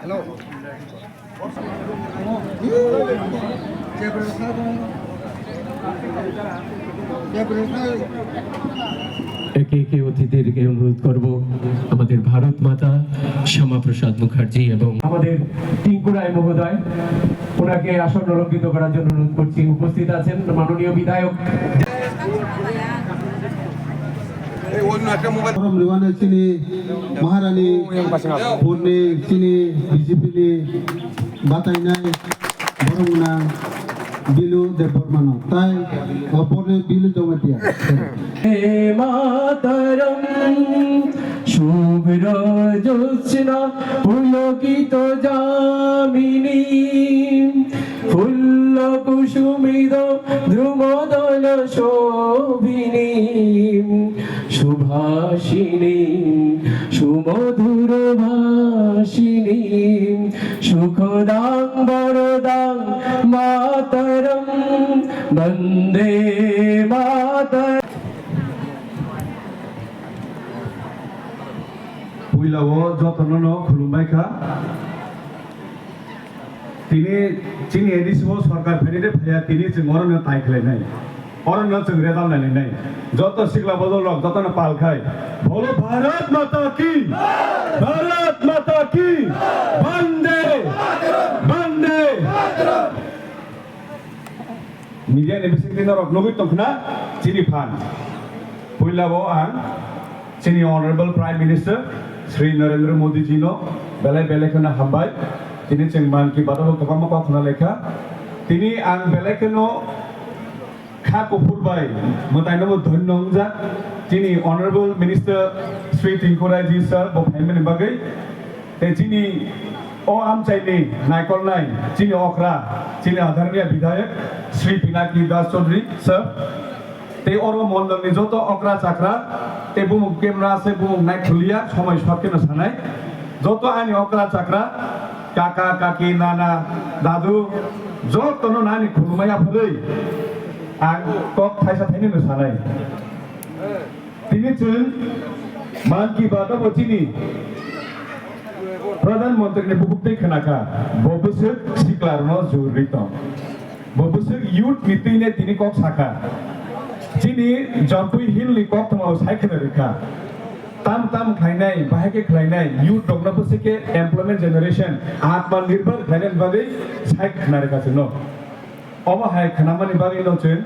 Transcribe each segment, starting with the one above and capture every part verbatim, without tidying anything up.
একে একে অতিথিদেরকে অনুরোধ করব, আমাদের ভারত মাতা শ্যামা প্রসাদ মুখার্জি এবং আমাদের টিঙ্কু রায় মহোদয়, ওনাকে আসন অলঙ্কৃত করার জন্য অনুরোধ করছি। উপস্থিত আছেন মাননীয় বিধায়ক। Borom rwani chini Maharani, Purni chini B J P ni batainai borok gwnang Bilu Debbarmano, tai o porni Bilu Jamatia. Vande Mataram, Shubhra Jyotsna Pulakita Jamini, Phulla Kusumita Druma Dala Shobhini, Shubhashini, Sumodhur Bhashini, Sukhadang Varadang Mataram, Vande Mataram. Puila o jotono no khulumbai kha. Tini chini A D C o sorkar phainai de phaiya, tini chwng oro no tai khlainai. Oro no chwng result nainai. Joto sikla bodol rok joto no pal khai. Bolo Bharat Mata ki! Bharat Mata ki! Bande! Bande! Media ni bisingtwi norok nugwi tongkhna chini phan. Puila o ang chini Honorable Prime Minister Shri Narendra Modi ji no belai belai kheno hambai. Tini chwng Mann Ki Baat o kwbangma kok khna lekha. Tini ang belai kheno kha kuphur bai mwtai no bo dhonyo wngjak. Chini Honorable Minister Shri Tinku Rai ji sir bo phaimani bagwi. Tei chini o amchaini naikolnai chini okra, chini adharniya bidhayak Shri Pinaki Das Chaudhary sir, tei oro mondolni joto okra chakra, tei bumung kemra se bumung naikhuliya somoi short kheno sanai, joto ani okra chakra, kaka, kaki, nana, dadu, jotono nani khulumai aphurwi ang kok thaisa thainwino sanai. Tini chwng Mann Ki Baat o bo chini Pradhan Mantri ni bukhuk twi khna kha, bo bwswk sikla rwno jurwi tong. Bo bwswk youth ni twi ne tini kok sa kha. Chini Jampui Hill ni kok tongma bo sai khna rwkha. Tam tam khlainai, bahai khe khlainai, youth rokno bwswk khe employment generation, atma nirbhar khlainani bagwi sai khna rwkha chwngno. Obo hai khnamani bagwino chwng,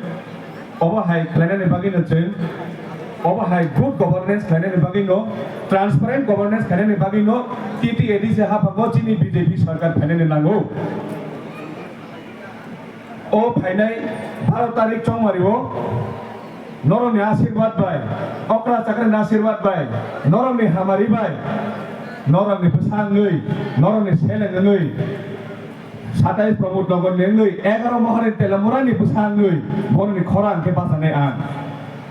obo hai khlainani bagwino chwng, obo hai good governance khlainani bagwino, transparent governance khlainani bagwino T T A D C haphango chini B J P sarkar phainani nango. O phainai baro tarik chongmario norokni asirwad bai, okra chakrani asirwad bai, norokni hamari bai, norokni bwsa wngwi, norokni seleng wngwi, Satais Pramod Nagar ni wngwi egaro Mohori Telamura ni bwsa wngwi boroni khorang khe bachanai ang.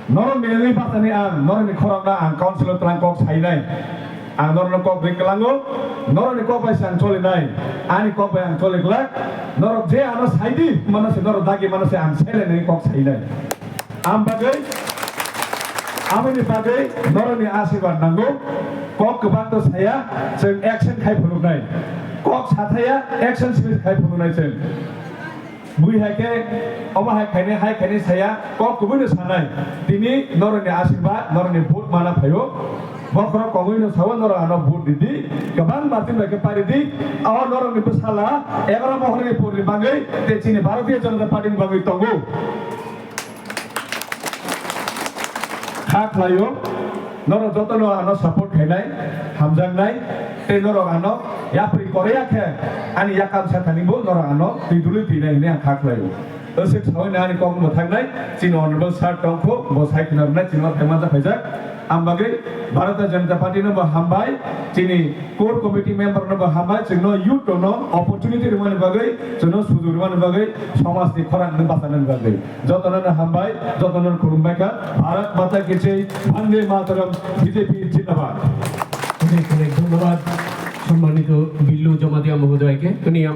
Norok ni wngwi bachanai ang, norok ni khorang no ang council o twlang kok sainai. Ang norok no kok ring kwlango, norok ni kok bai se ang cholinai, ani kok bai ang choli glak. Norok je ano saidi mano se, norok dagi mano se ang seleng ni kok sainai. Am bagwi, amoni bagwi norokni asirwad nango. Kok kwbang to saya, chwng action khai phunuknai. Kok sathaya, action simi khai phunuknai chwng. Bui hai khe, omo hai khainai, hai khainai saya, kok kubui no sanai. Tini norokni asirwad, norokni vote mana phaio. Bokhorok kongwi no sao, norok ano vote ridi. Kwbang martin bai khe pari di. O norokni bwsala, egaro Mohori ni purni bagwi, tei chini Bharatiya Janata Party ni bagwi tongo. Kha khlaio, norok jotono ano support khainai, hamjaknai, tei norok ano yapri korea khe ani yakam sathani bo norok ano twi dului twinai hinwi ang kha khlaio. Aswk saui ani kok mwthaknai, chini honorable sir tongkho, bo sai khna rwnai, chini ma phaima da phaijak. Ang bagwi Bharatiya Janata Party no bo hambai, chini core committee member no bo hambai, chwngno youth rokno opportunity rwmani bagwi, chwngno sujuk rwmani bagwi, somajni khorang no bachanani bagwi. Jotono no hambai, jotono no khulumbai kha. Bharat Mata ki jai, Vande Mataram, B J P Zindabad. অনেক অনেক ধন্যবাদ সম্মানিত বিল্লু জমাতিয়া মহোদয়কে। উনি